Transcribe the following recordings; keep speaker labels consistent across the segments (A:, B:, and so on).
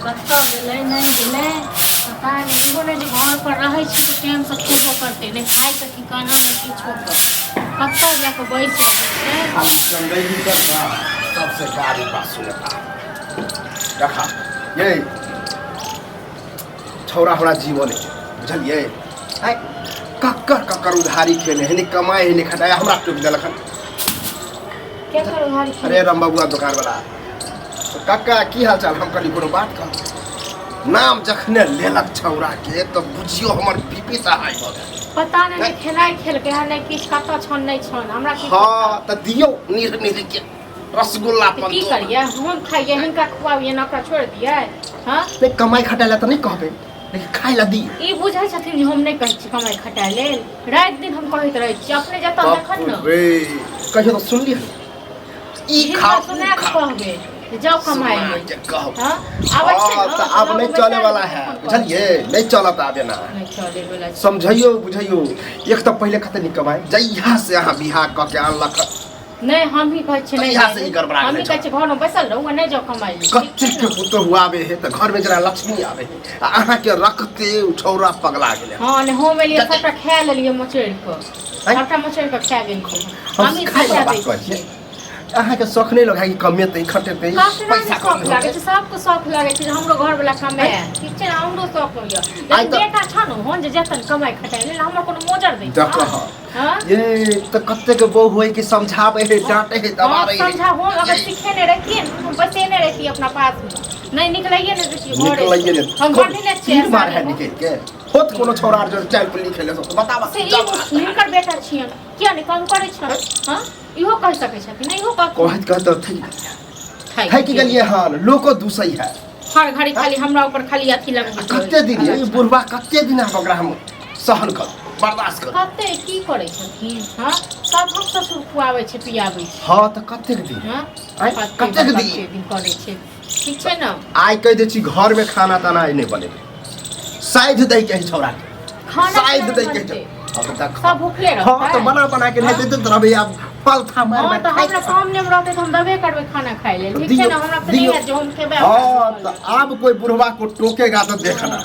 A: कतऽ गेलै नहि गेलै पता नहि। इहो नहि जे घर पर रहै छै तऽ टाइमसँ खेबो करतै नहि, खाइके ठिकाना नहि, किछो के कतऽ जाकऽ बैस रहै छै।
B: हम चंदैली कर ना सबसे गाड़ी बात सुनता देखा ये छौड़ा हमरा जीवन है बुझलिए। आइ कक्कर कक्कर उधारी खेने है, नहीं कमाए है, नहीं खटाए, हमरा टोकि देलक हन।
A: केकर उधारी?
B: अरे राम बबुआ दोकान वाला तो कक्का की हाल चाल। हम कहली कोनो बात कह नाम जखने लेलक छौड़ा के तऽ बुझियो हमर बीपी तऽ हाई भऽ गेल।
A: पता नहि, नहि खेनाइ खेलकै हन, नहि किछु, कतऽ छन नहि छन, हमरा की।
B: हँ तऽ दियौ निर निर के रसगुल्ला।
A: तऽ
B: अपन
A: की करियै हम? खाइयै, हिनका खुआबियै ने, ओकरा छोड़ि दियै? हँ
B: नहि, कमाइ खटाइ लए तऽ नहि कहबै, लेकिन खाइ लए दियौ।
A: ई बुझै छथिन जे हम नहि कहै छी कमाइ खटाइ लेल। राति दिन हम कहैत रहै छी अपने जतऽ देखन ने।
B: रे कहियो तऽ सुनलियै ई
A: हिनका
B: खाउ उ
A: सुना कऽ
B: खाउ।
A: कहबै जे जाउ कमाइ
B: सुना
A: लेल।
B: के कहब।
A: हँ आबै छै
B: हँ
A: ने
B: तऽ आब
A: लग
B: नहि
A: बैसा
B: चले वाला
A: लेबै
B: है।
A: तखन कहबै।
B: बुझलियै, नहि चलत आब एना।
A: नहि चले वाला छै।
B: समझैयो बुझैयो, एक तऽ पहिले कते नीक कमाइ, जहिया से अहाँ बियाह कऽ के आनलक।
A: नहि, हम ही कहै छियै नहि
B: तहिया
A: जाइ
B: से ई
A: लेल।
B: गड़बड़ा
A: हम
B: गेलै।
A: ही कहै छियै घरमे बैसल रहू आ नहि जाउ कमाइ लेल, ठीक छै
B: कतेक के
A: ने?
B: पुतोहु आबे है तऽ घर में जरा लक्ष्मी आबे है आ अहाँ के रखते उ छौड़ा पगला गेलै।
A: हँ नहि, हम एलियै सबटा खा लेलियै मचोड़ि कऽ।
B: आँय?
A: सबटा मचोड़ि कऽ खा गेलियै।
B: हम
A: हमही
B: खाय
A: सबटा
B: वाला
A: दै
B: बात कहै
A: छियै।
B: छियै, अहाँके शौख नहि लगै कि कमेतै खटेतै?
A: ककरा
B: पैसा
A: नहि
B: कम
A: शौख लागै
B: होतै।
A: छै? सबके शौख लागै छै जे हमरो घरवला कमाए, ठीक छै ने? हमरो शौख होइए,
B: आइ
A: लेकिन
B: तऽ-
A: बेटा छ ने ओहन जे जेतन कमाइ खटाइ लेल, हमर कोनो मोजर दै
B: देखऽ।
A: छै? हँ
B: ये तऽ कतेक बहु होइ कि समझाबै है, डांटे है,
A: हँ
B: दबाबै है।
A: समझा, हम अगर सिखेने रहितियै ने, हम बचेने रहितियै अपना पासमे, नहि निकलैए ने दैतियै घरे।
B: निकलैए ने।
A: हम बढ़ने छियै।
B: तीर मार है निकल के होत कोनो छौड़ा आर जो चाइल पर लिखे ले बताबा।
A: से ई हिनकर बेटा छियनि, किया नहि कम करै छनि? हँ इहो कहि सकै छथिन, इहो कहथिन।
B: कहैत कहैत तऽ
A: थाकि
B: थाकि गेलियै हन, लोको दूसै है।
A: हर घड़ी खाली हमरा ऊपर खाली अथी लगबै।
B: कते दिन ये ई बुढ़बा, कते दिन आब ओकरा हम सहन कर बर्दाश्त कर?
A: कते की करै छथिन? हँ सबक ससुर खुआबै छै पियाबै छै।
B: हँ तऽ कतेक दिन?
A: हँ
B: आँय, कतेक दिन?
A: कते दिन करै छै, ठीक छै ने?
B: आइ कहि दै छी, घरमे खाना ताना आइ नहि बनेबै, साइध दै के है छौड़ा के।
A: खाना
B: साइध
A: केना
B: दै के
A: बनतै?
B: है। अब देख।
A: सब भूखले
B: हँ तऽ
A: रहतै।
B: बना बना के नहि देते तऽ रहबै आब पलथा मारि
A: हँ
B: मारि
A: तऽ
B: खाइत।
A: हमरा सामने मे रहतै तऽ हम देबे करबै खाना खाइ लेल, ठीक छै
B: दियौ,
A: ने? हमरा तऽ नहि
B: दियौ।
A: हैत जे हम खेबै आ
B: हाँ
A: ओकरा
B: तऽ आब कोई बुढ़वा को टोकेगा तो देखना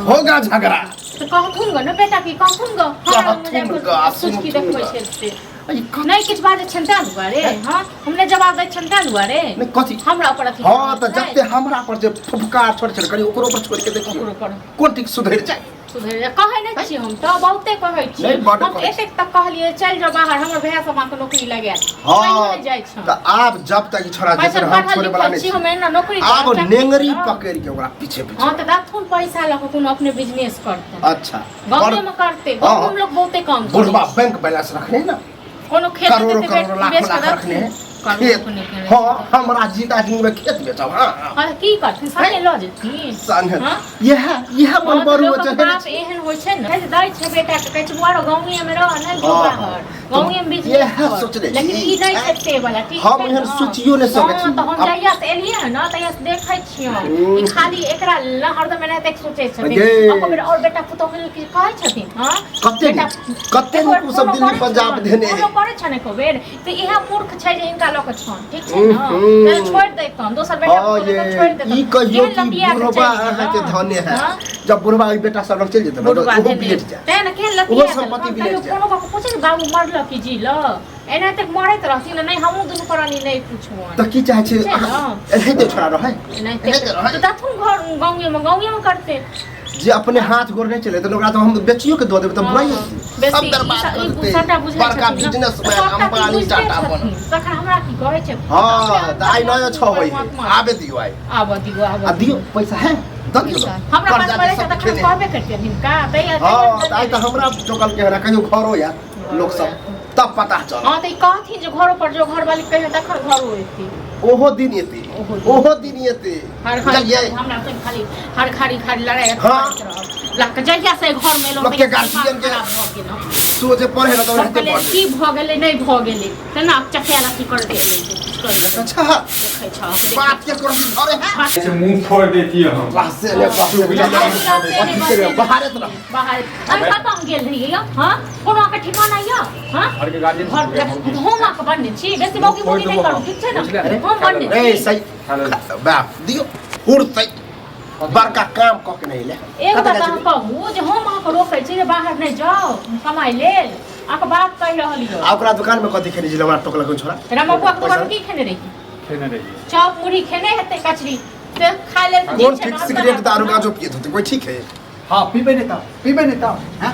B: होगा झगड़ा।
A: तऽ कहथुन ग ने बेटा की कहथुन ग हमरा
B: कहथुन ग,
A: सुचकी
B: सुनथुन
A: देखबै
B: ग।
A: छै से।
B: ई कथी?
A: नहि किछु बाजै छनि ताहि दुआरे। हँ हम नहि जवाब दै छनि ताहि दुआरे।
B: नहि कथी
A: हमरा ऊपर अथी
B: हँ तऽ
A: करै छै।
B: जते हमरा पर जे फुफकार छोड़ छोड़ करी, ओकरो पर छोड़ के देखियौ।
A: ओकरो पर।
B: कोन ठीक सुधरि जाए।
A: सुधरि जाए। कहै नहि छियै हम तऽ बहुते कहै छियै।
B: नहि, बड्ड
A: हम
B: कहै
A: एतेक तक कहलियै चलि जाउ बाहर, हमर भाय सब अहाँके नौकरी लगायत।
B: हँ
A: कहियो नहि जाइ छौ।
B: तऽ आब जब तक ई छोड़ा
A: पैसा
B: जेतै हम
A: पढ़ल
B: छोड़े वाला
A: लिखल
B: नहि
A: छी
B: छी।
A: हम, एना नौकरी
B: आब
A: करब, चाकरी
B: नेंगरी
A: करब।
B: पकड़ के ओकरा पीछे पीछे।
A: हँ तऽ देथुन पैसा लऽ कऽ कोनो अपने बिजनेस करतै।
B: अच्छा
A: गाँवे में करतै।
B: हाँ,
A: गाँव
B: हाँ।
A: में लोग बहुते काम करै
B: बुढ़वा
A: छै।
B: बैंक बैलेंस रखने है ना।
A: कोनो खेत
B: करोड़ों
A: देतै,
B: करोड़ों लाखों
A: बेच कऽ
B: लाख रखने है।
A: देथुन। करोड़ों
B: खेत
A: को नहि
B: हाँ हमरा जीता जिंदगी में खेत बेचब। हाँ हाँ।
A: हँ की करथिन, संगे लऽ जेथिन?
B: संगे।
A: हाँ?
B: यह यह मन
A: हँ, तऽ
B: बरू
A: लोकक
B: चढ़े
A: बाप एहन होइ छै ने, दै छै बेटा के, कहै छै बौआ रौ गाँवे मे रह, नहि जो
B: हाँ,
A: बाहर, गाँवे मे बिजनेस
B: इएह
A: कर।
B: सोचने
A: लेकिन
B: छी।
A: ई नहि छै से वाला, ठीक
B: हम
A: छै
B: एहन
A: ने?
B: सोचियो नहि सकै
A: हँ,
B: छी।
A: तऽ हम जहिया से एलियै हन ने तहिया से देखै छियनि ई खाली एकरा लेल हरदम एनाहिते सोचै छथिन।
B: गे।
A: एको बेर और बेटा पुतोह के लेल किछु कहै छथिन? हँ
B: कते
A: बेटा
B: नीक, कते
A: एको
B: नीक
A: बेर
B: ओ सब
A: फोनो
B: दिल्ली
A: करै
B: पंजाब
A: छनि?
B: धेने है।
A: फोनो करै छनि एको बेर? तऽ इएह मूर्ख छै जे हिनका लऽ कऽ छनि, ठीक छै ने?
B: हम्म।
A: तऽ छोड़ि दैतन दोसर बेटा
B: हाँ
A: पुतोह
B: ये
A: के छोड़ि दैतन।
B: ई कहियो
A: केहन
B: कि
A: लतिया के
B: बुढ़वा
A: चलि
B: अहाँके
A: गेल,
B: धने है।
A: हाँ?
B: जब बुढ़वा ई बेटा सब लग चलि जेतै ने तऽ
A: बुढ़वा
B: ओहो
A: धेने
B: बिलट जाय।
A: तें ने केहन
B: ओहो
A: लतिया गेल।
B: सम्पत्ति
A: हम
B: बिलट
A: कहियो
B: जाय।
A: कोनो कऽ पूछै बाबू मरल कि जील, एनाहिते मरैत रहथिन ने, नहि हमहूँ दुनू प्राणी नहि पुछबनि।
B: तऽ की चाहै छी?
A: छै ने?
B: एनाहिते छोड़ा रहै।
A: एनाहिते
B: एनाहिते रहै।
A: तऽ देथुन घर गाँवेमे, गाँवेमे करतै।
B: जे अपने हाथ गोड़ नहि चले तऽ ओकरा तऽ हम बेचियो के दऽ देबै तऽ बुराइ
A: हँ,
B: हेतै।
A: बेसी
B: सब
A: ई
B: बर्बाद
A: सब-
B: कऽ
A: ई
B: देतै।
A: सबटा बुझै
B: बड़का
A: छथिन ने।
B: बिजनेसमैन
A: सबटा तऽ
B: अंबानी
A: बुझिते
B: टाटा
A: छथिन।
B: बनल।
A: तखन हमरा की कहै छै?
B: हँ तऽ आइ नया छौ होइ है।
A: परमात्मा।
B: आबे दियौ आइ।
A: आबऽ दियौ, आबऽ
B: आ दियौ पैसा है दऽ दियौ ने।
A: हमरा पास
B: कर्जा
A: पड़ै
B: जे
A: छै
B: सब
A: तखन
B: खेने।
A: कहबे करतियै हिनका तहिया।
B: हँ तऽ आइ तऽ हमरा टोकल के हरा कहियो घरो आयत लोक सब तब पता चल।
A: हँ तऽ ई कहथिन जे घरो पर जो घरवाली कहियो तखन घरो एतै।
B: ओहो दिन एतै।
A: ओहो दिन।
B: ओहो दिन एतै।
A: हर घड़ी
B: बुझलियै?
A: हमरा संग खाली हर घड़ी खाली लड़ाइ
B: हाँ।
A: करैत रहब। लग जहिया से घर मे एलहुँ
B: लोकके
A: तहिया से
B: गार्जियन
A: दिमाग
B: के-
A: खराब भऽ गेल हँ।
B: सोझे पढ़े ल तऽ
A: हम
B: ओनाहिते
A: कहलियै
B: पढ़े।
A: की भऽ गेलै नहि भऽ गेलै तेना चखेल अथी करैत एलै जे किछु करै छै।
B: अच्छा
A: देखै छह।
B: बात के कोनो घरे है।
C: से मुंह फोड़ देती हम।
B: बस ने बस
C: चुगली
B: ने
A: अथी
B: अथी के बाहरे तऽ रह।
A: बाहर अरे कतऽ हम गेल रहियै यौ? हँ कोनो अहाँके ठिकाना यऽ? हँ
C: घर के गार्जियन
A: घर हम अहाँके बनने छी, बेसी मौगी मौगी नहि करू, ठीक छै ने? हम बनने
B: ए
A: छी।
B: सही बाप दियौ हुड़तै। बड़का काम कऽ के नहि एलै।
A: एगो
B: कतऽ
A: बात
B: जाइ
A: अहाँ
B: छी?
A: कहू जे हम अहाँके रोकै छी जे बाहर नहि जाउ कमाइ लेल, अहाँके बात कहि रहल यऽ।
B: आ ओकरा दुकान में कथी खेने छी हमरा टोकलक छोड़ा?
A: रमा बुआ के दुकान में की खेने रही?
C: खेने रहियै।
A: चॉप मुढ़ी खेने हेतै, कचरी से खाय लेल।
B: कोन ठीक सिगरेट दारू गांजो पियत होतै, कोई ठीक है?
C: हाँ, पीबै नहि तऽ, पीबै नहि तऽ, हैं?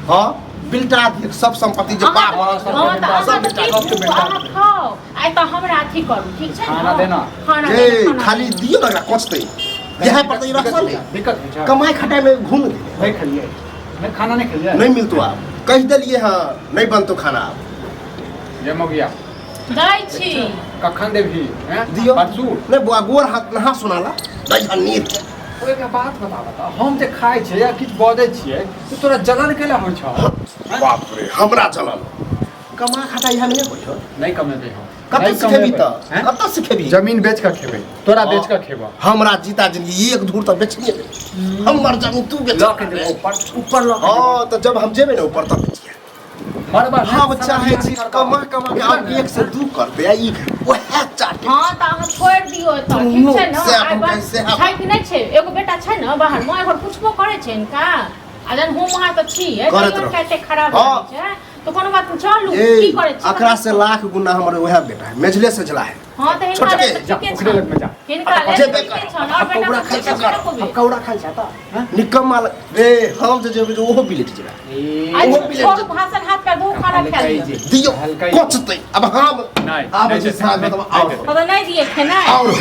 B: हाँ, बिलटा दिए सब संपत्ति जे बाप
A: हाँ तऽ अहाँ
B: सब
A: तऽ
B: बिलटा
A: की
C: सबके
A: पीबू, अहाँ खाउ, आइ तऽ हमरा अथी करू, ठीक छै ने?
C: खाना देना।
A: खाना
B: ए
A: देना, खाना
B: खाली
A: देना।
B: दियो ना कोचतै यहाँ पर तो ई रखल है।
C: दिक्कत होइ छै।
B: कमाई खटाई में घूम गेलै।
C: नहि खेलियै, नहि खाना नहि खेलियै।
B: नहीं मिलतो, आब कहि देलिए हाँ नहीं बनतो खाना आब।
C: जे मगिया
A: दै छी।
C: कखन देबही, हैं?
B: दियो।
C: परसू।
B: नहीं बुआ गोर हाथ नहा सुनाला दै नीर के।
C: ओ एकटा बात बता, बता, हम जे खाइ छियै या किछु बजै छियै तऽ तोरा जलन कैला होइ छौ?
B: बाप रे, हमरा जलन? कमा खटा यहाँ में नहीं होइ छौ।
C: नहि कमेबै हम।
B: कतऽ
C: नहि
B: सिखेबी
C: कमेबै,
B: तऽ?
C: हैं?
B: कतऽ सिखेबी?
C: जमीन बेच कऽ खेबै, तोरा बेच कऽ खेबऽ।
B: हमरा जीता जिंदगी एक धूर तऽ बेचिए देबै, हमर जमीन तू बेच
C: लऽ के जेबै ऊपर, ऊपर लऽ के।
B: हाँ तऽ जब हम जेबै ने ऊपर तब बेचिए।
C: मरबा।
B: हम चाहे छी कमा कमा के आब एक से दू करते आ ई वएह चाटे।
A: हाँ तऽ अहाँ छोड़ि दियौ एतऽ, ठीक छै ने?
B: से
A: आइ
B: अपन
A: बस
B: से अपन।
A: छै कि नहि छै? एगो बेटा छै ने बाहर मे, एकर पुछबो करै छै हिनका? आ जहन हम अहाँ तऽ छियै
B: करैत
A: तैयो
B: रहू।
A: हिनका एते खराब
B: हाँ।
A: लागै छै तऽ कोनो बात नहि, चलू।
B: ए
A: की करै छी?
B: अकरा से लाख गुना हमर वएह बेटा है, मेझले से झला है।
A: हाँ तऽ हिनका
B: छोटके।
A: लेल तऽ
C: जा,
A: ठीके
C: ओकरे
A: छनि।
C: लगमे जा।
A: हिनका लेल
B: जेबे
A: तऽ ठीके
B: कर।
A: छनि, आओर बेटा
B: पकौड़ा
A: सब
B: खाइ
A: छै
B: छै
A: तऽ
B: कर।
A: कोबे।
C: कौड़ा खाइ छै तऽ, हैं?
B: निकम्मा रे, हम जे जेबै ओहो बिलेट जेबै।
A: आइ
B: ओहो बिलेट
A: छोड़ू
B: जेबै।
A: भाषण, हाथ पैर धो, खाना खा लिअ।
B: दियौ।
C: हल्का ही।
B: कोचतै अब हम
C: नहि,
B: आब
C: नहि
B: जे
C: जेतै,
B: साँझ में
C: नहि,
B: तऽ
C: नहि
B: आओर
C: जेतै।
A: तऽ नहि दियै खेनाइ।
B: आओर